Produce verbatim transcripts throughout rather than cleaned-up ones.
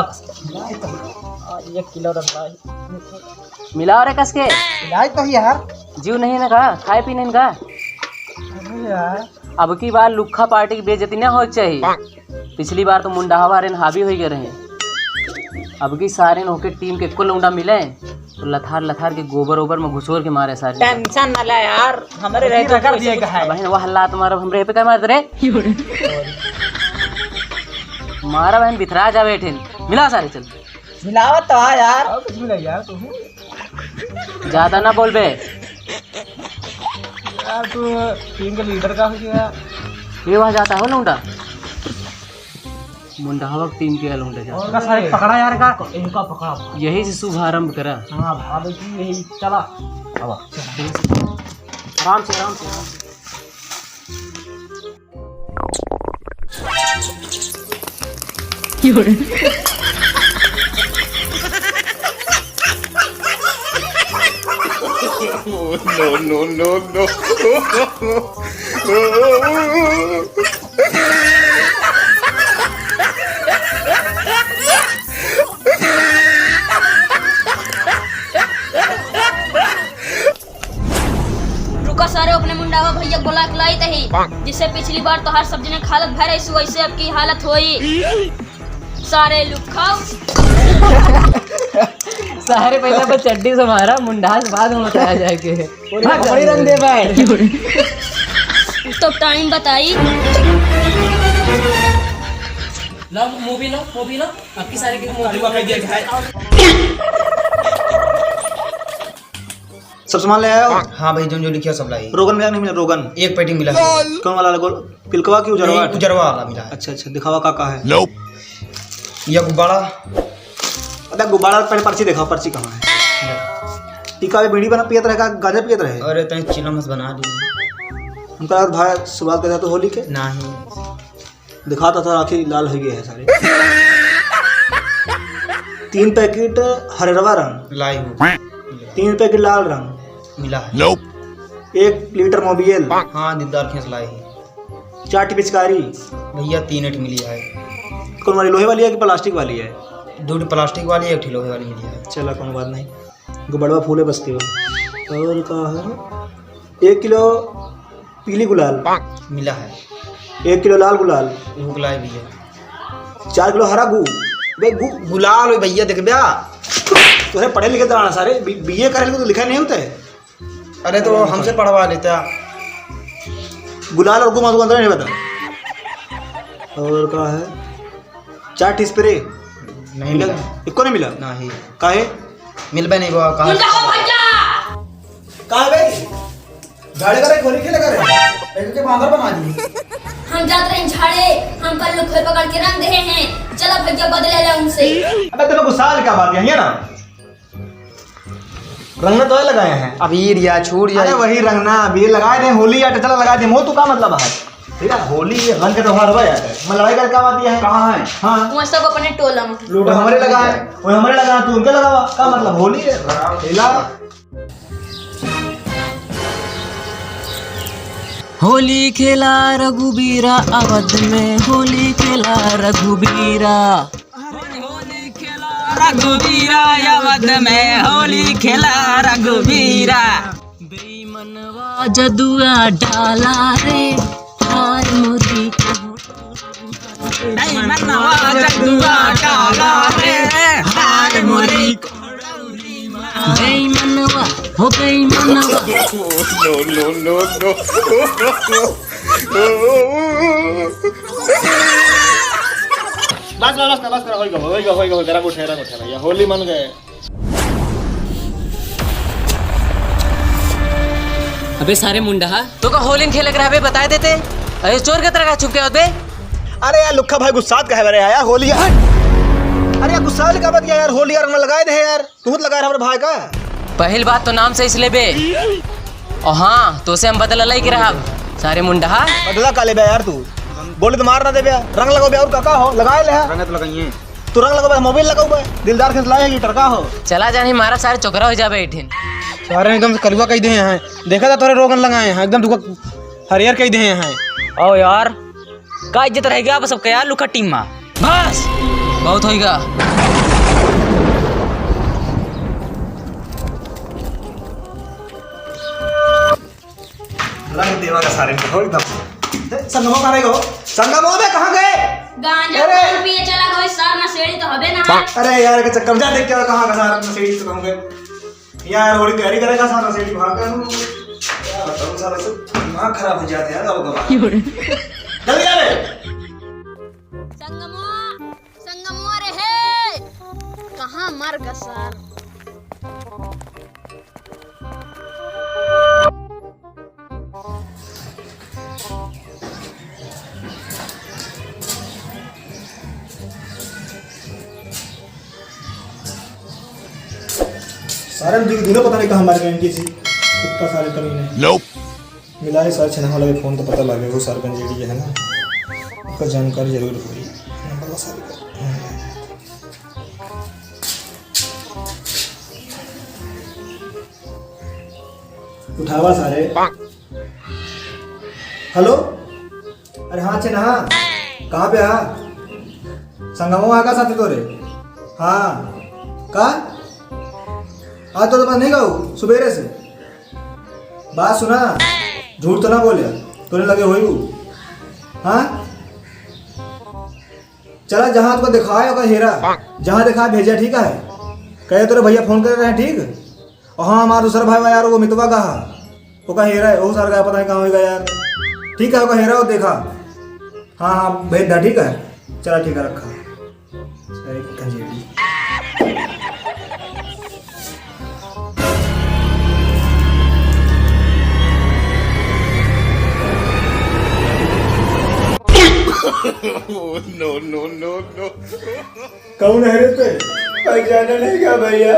मिलाए तो। आ, एक किलो रख भाई। मिलाओ रे कस के। मिलाए तो यार। जीव नहीं ना का, खाए पी नहीं का? अरे यार। अब की बार लुक्खा पार्टी की बेइज्जती ना होए के चाहिए। पिछली बार तो मुंडाहवा रेन हावी होई गए रहे। अब की सारेन होके टीम के एको लौंडा मिले तो लथार लथार के गोबर ओबर में घुसोर के मारे सारे। टेंशन न ले यार, हमरे रहे तो कर दिए का है। बहन वह हल्ला तुम्हारा हमरे पे का मारत रे? मारा बहन बिथरा जावे ठेन। मिला सारे चल। मिलावत तो आ यार। और कुछ भी नहीं यार, तू। ज्यादा ना बोलबे। यार, तू टीम के लीडर का हो गया। ये वहाँ जाता हो लौंडा। मुंडाहवा की टीम के लौंडा जाता। और का सारे पकड़ा यार का? इनका पकड़ा। यही से शुभारंभ करा। हाँ, भाभी जी, यही चला। अब आराम से, आराम से, आराम से। No, no, no, no. रुका सारे, अपने मुंडावा भैया बोला के लाई तही, जिससे पिछली बार तोहार सब जने के हालत भय रही, वैसे अब की हालत होई। सारे लुक्खा। सारे पहले अपन चड्डी से मारा, मुंडा से बाद में बताया जाके। और ये बड़ी रंग दे भाई। तो टाइम बताई। लो मूवी लो, मूवी लो, आपकी सारी की मूवी। सब सामान ले आया हो? हाँ भाई, जोन जो लिखिया सब लाई। रोगन मिला नहीं मिला? रोगन एक पैकेट मिला है। कौन वाला गोल? पिलकवा की उजरवा? नहीं, उजरवा वाला मिला है। अच्छा, अच्छा, दिखावा का का है? या गुब्बारा। अबे गुब्बारा, पहले पर्ची दिखाओ, पर्ची कहाँ है? ई का बीड़ी बना पियत रहे का गांजा पियत रहे? अरे तनी चिलम हस बना ली। हमका यार भाई शुरुआत कर दे तो होली के। नहीं। दिखाता था आखिर लाल हो गए हैं सारे। तीन पैकेट हररवा रंग। लाई हो। तीन पैकेट लाल रंग। मिला है। एक लीटर मोबियल। हाँ, दिलदार खेस लाई है। चार ठी पिचकारी। भैया, तीन ठी मिली है। कौन वाली, लोहे वाली है कि प्लास्टिक वाली है? दो ठी प्लास्टिक वाली, एक ठी लोहे वाली मिली है। चला, कौन बात नहीं। गुब्बारवा फूले बस्ती हो। और का है? एक किलो पीली गुलाल। मिला है। एक किलो लाल गुलाल। वो गुलाल भी है। चार किलो हरा गू-, बे गू-, गुलाल हो भैया, देख बे। तोरे पढ़े लिखे तो आना सारे, बी-, बीए करे को तो लिखा नहीं होता है। अरे तो हमसे पढ़वा लेता। गुलाल और गू मधु अंदर नहीं बता। और का है? चार ठी स्प्रे। नहीं मिला। मिला। एको नहीं मिला? नहीं। काहे? मिलबे नहीं हुआ, कहाँ? उल्टा हो भैया। कहाँ गई? झाड़े करे, होली खेले करे। पहले के बांदर बना दिए। हम जात रहे झाड़े, हम कल लोग पकड़ के रंग दे हैं। चला भैया, बदले ले उनसे। अबे, तुम्हें गुस्सा वाली क्या बात है, ये ना? रंग तो लगाए हैं। अबीर या छूर या अरे वही रंग ना, अबीर लगाए दे, होली या टचला लगाए दे, मोह तू का मतलब है? ठीक है, होली ये रंग का त्योहार हुआ जाता है। मैं लड़ाई करके आवा दिया है। कहाँ है? हाँ। वो सब अपने टोला में। वो हमारे लगा है, वो हमारे लगा है, तू उनके लगावा। का मतलब? होली है, खेला। होली खेला रघुबीरा अवध में, होली खेला रघुबीरा। अरे होली खेला रघुबीरा, अवध में होली खेला रघुबीरा। बेईमनवा जदुआ डाला रे, हाय मोरी। बेईमनवा जदुआ डाला रे, हाय मोरी। बेईमनवा, हो बेईमनवा। No, no, no, no। बस, बस, बस, बस, होई गवा, होई गवा, होई गवा, रंग उठे, रंग उठे भैया, होली मन गए। अबे सारे मुंडा, तो का होली खेले के रहबे, बताए देते। अरे चोर के तरह का छुप के होते। अरे यार लुक्खा भाई, गुस्सात काहे बरे आया, होली है। अरे यार गुस्सा वाली का बात क्या यार, होली यार, रंग लगाए दे यार। तू मत लगा रहा हमरे भाई का। पहिल बात तो नाम से इसलिए बे। और हाँ, तो से हम बदला लई के रहब, सारे मुंडहा। बदला का लेबे यार तू? बोले तो मार ना देबे। रंग लगाओ बे और का, का हो? लगाए ले। रंग तो लगाइए। तू रंग लगाओ बे, मोबिल लगाओ बे। दिलदार खेस लाए है लीटर का हो? चला जानी मारा सारे चोकरा हो जाबे इठिन। सारे एकदम से कलुआ कह दे हैं। देखा था तोरे रोगन लगाए हैं, एकदम दुखा हरियर कह दे हैं। आओ यार। का इज्जत रह गया आप सबका यार लुखा टीम मा। बस, बहुत होइगा। रख देवा का सारे में हो एकदम। ए, संगमो कहाँ गए हो? संगमो बे कहाँ गए? गांजा अरे! कौन पिए चला गए? सर नशेड़ी तो हबे ना है। अरे यार, के चक्कर में जा देख के आओ, कहाँ का सारा नशेड़ी तो कहूँ गए। यार, और तैयारी करेगा सारा नशेड़ी भाग गए। क्या बताऊँ, सारा सब दिमाग खराब हो जाते हैं यार, अब गवा। जल्दी आ रे। संगमो, संगमो रे हे। कहाँ मर गा सर? सारे में दुइ-, दुइनो पता नहीं कहाँ मार गए इनकी सी। कुत्ता सारे कमीने। Nope। मिला है सारे छेना वाला के फोन तो पता लगे, वो सारे गंजेड़ी के है ना, उसका जानकारी जरूर होई। नंबर बता सारे का। उठावा सारे। हेलो, अरे हाँ छेना, कहाँ पे हा? संगमो हा का साथे तोरे? हाँ, का? आज तो तुम्हारे नहीं गाऊ सुबेरे से। बात सुना, झूठ तो ना बोले, तोरे लगे होई उ। हाँ, चला जहाँ तुका दिखाए ओका हेरा, जहाँ दिखाए भेजा, ठीक है? कहे तोरे भैया फोन करे रहे, ठीक? और हाँ, हमार दूसरा भाई बा यार, वो मितवा का हा, ओका हेरा है, वो सार का पता नहीं कहाँ होइगा यार। ठीक है, ओका हेरा, वो देखा। हाँ, हाँ, भेज दा, ठीक है? चला, ठीक है, रखा। सारे कंजेड़ी। No, no, no, no। कौन है रे ते? पहचाना नहीं का भैया?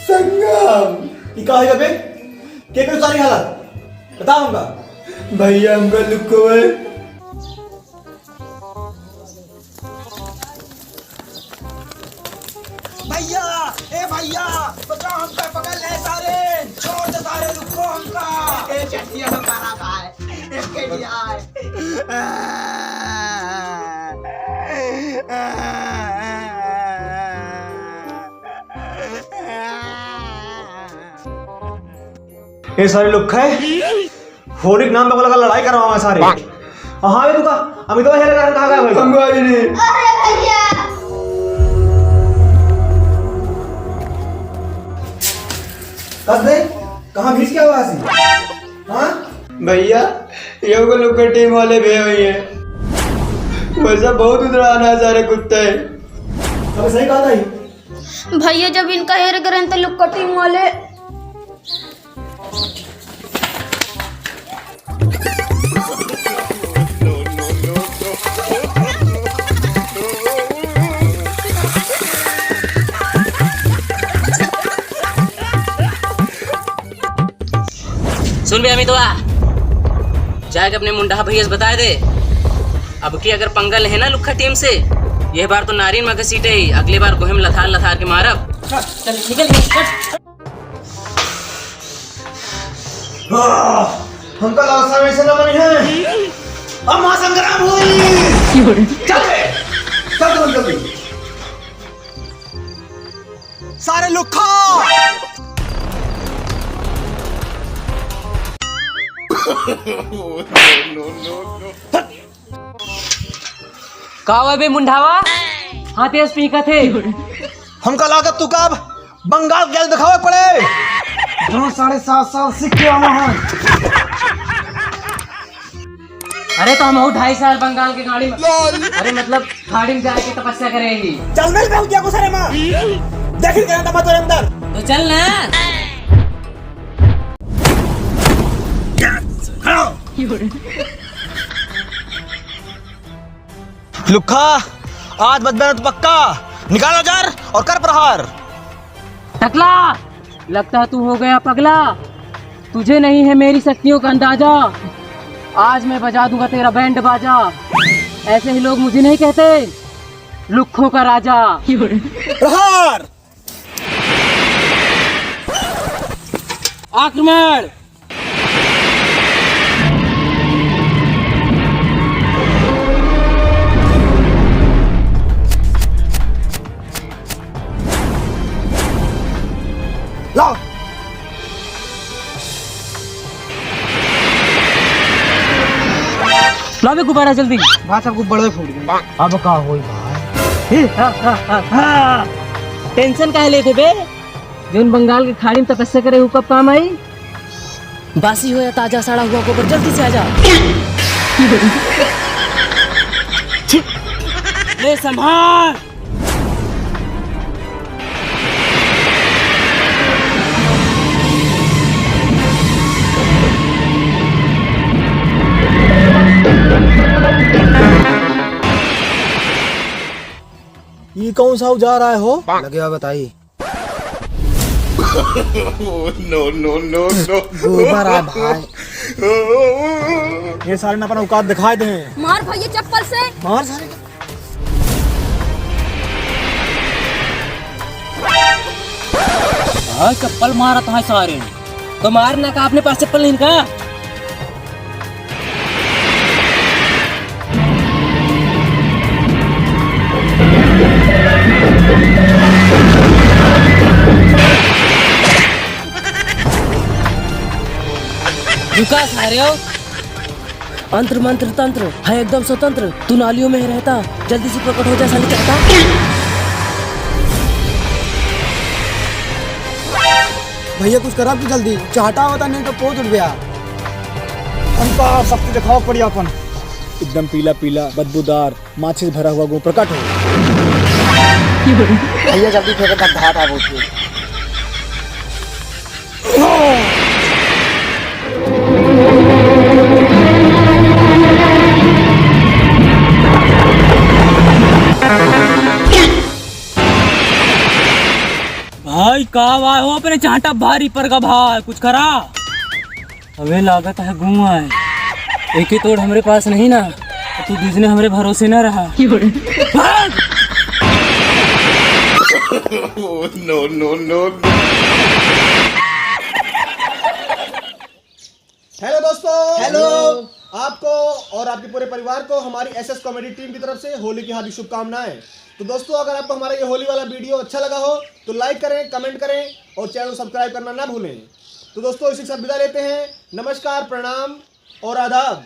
संगम। ई का है बे? के के सारी हालत? बताओ हमका। भैया, हमका लुक्को है। भैया, ए भैया, बचाओ हमका, पकड़ ले सारे, छोड़ दे सारे, रुको हमका। ए चटिया हमारा भाई, इसके लिए आए। ए सारे लोग खाए। होली के नाम पे लगा लड़ाई करवावे सारे। हाँ बे, तू का अमितवा हेरे कारण कहाँ गया भाई? हम गए नहीं। अरे भैया। कस दे, कहाँ भीज के आवाज है? हाँ? भैया, ये को लोग टीम वाले भी हुई है। वैसा बहुत उतराना है सारे कुत्ते। अबे सही कहा था ये। भैया, जब इनका हेरे करें तो लोग टीम वाले। सुन बे अमितवा, जाके अपने मुंडहा भैया से बताए दे, अब की अगर पंगा लेहे ना लुक्खा टीम से, यह बार तो नारिन में घसीटे ही, अगले बार गोहिम लथार लथार के मारब। चल, निकल, निकल, हट। आह, हमका लालसा में से न बनी है। अब महासंग्राम होई। चल बे, चल तुम जल्दी। सारे लुक्खा। का हुआ बे मुंडावा? हाथे से पीका थे। हमका लागत तू का अब बंगाल गैल दिखावे पड़े। जो साढ़े सात साल सीख के आवा है। अरे तो हम हो ढाई साल बंगाल के खाड़ी में, अरे मतलब खाड़ी में जाके तपस्या करे ही। चल मिल रहा हूँ क्या गुस्सा रे माँ? देख रहे हैं तमा तोरे अंदर। तो चल ना। खड़ा हो। लुक्खा, आज बच बे ना तो पक्का। निकाल औजार और कर प्रहार। टकला, लगता है तू हो गया पगला। तुझे नहीं है मेरी शक्तियों का अंदाजा। आज मैं बजा दूंगा तेरा बैंड बाजा। ऐसे ही लोग मुझे नहीं कहते लुक्खों का राजा। प्रहार। आक्रमण। लावे गुब्बारा जल्दी। भाई साहब, गुब्बारा फूट गया। अब का होई भाई? हे, हा, हा, हा, हा। Tension काहे लेत है बे? जौन बंगाल के खाड़ी में तपस्या करे, उ कब काम आई? बासी हो या ताजा सड़ा हुआ गोबर, जल्दी से आ जा। ले संभाल। ये कौन सा औजार आए हो? लगे हुआ बताई। No, no, no, no। गोबर आ भाई। ये सारे ने अपन औकात दिखाए दे। मार भैया चप्पल से। मार सारे। हाँ, चप्पल मारत है सारे। तो मार ना का, अपने पास चप्पल नहीं का? रुका सारे हो। अंत्र मंत्र तंत्र है एकदम स्वतंत्र। तू नालियों में ही रहता, जल्दी से प्रकट हो जा साले चाहता। भैया कुछ करा तू जल्दी, चाहता होता नहीं तो पोत उठ गया। हमका शक्ति दिखाओ पड़ी अपन। एकदम पीला पीला बदबूदार माछी से भरा हुआ गू प्रकट हो। भैया जल्दी फेंको, तब धात आ बहुत। भाई का भाई हो अपने चांटा भारी पर का भाई, कुछ करा। हमें लागत है गुआ है। एक ही तोड़ हमरे पास नहीं ना, तो तू दूसरे हमरे भरोसे ना रहा। भाग! No, no, no, no। हेलो दोस्तों। हेलो। आपको और आपके पूरे परिवार को हमारी एसएस कॉमेडी टीम की तरफ से होली की हार्दिक शुभकामनाएं। तो दोस्तों, अगर आपको हमारा ये होली वाला वीडियो अच्छा लगा हो तो लाइक करें, कमेंट करें और चैनल को सब्सक्राइब करना ना भूलें। तो दोस्तों, इसी के साथ विदा लेते हैं। नमस्कार, प्रणाम और आदाब।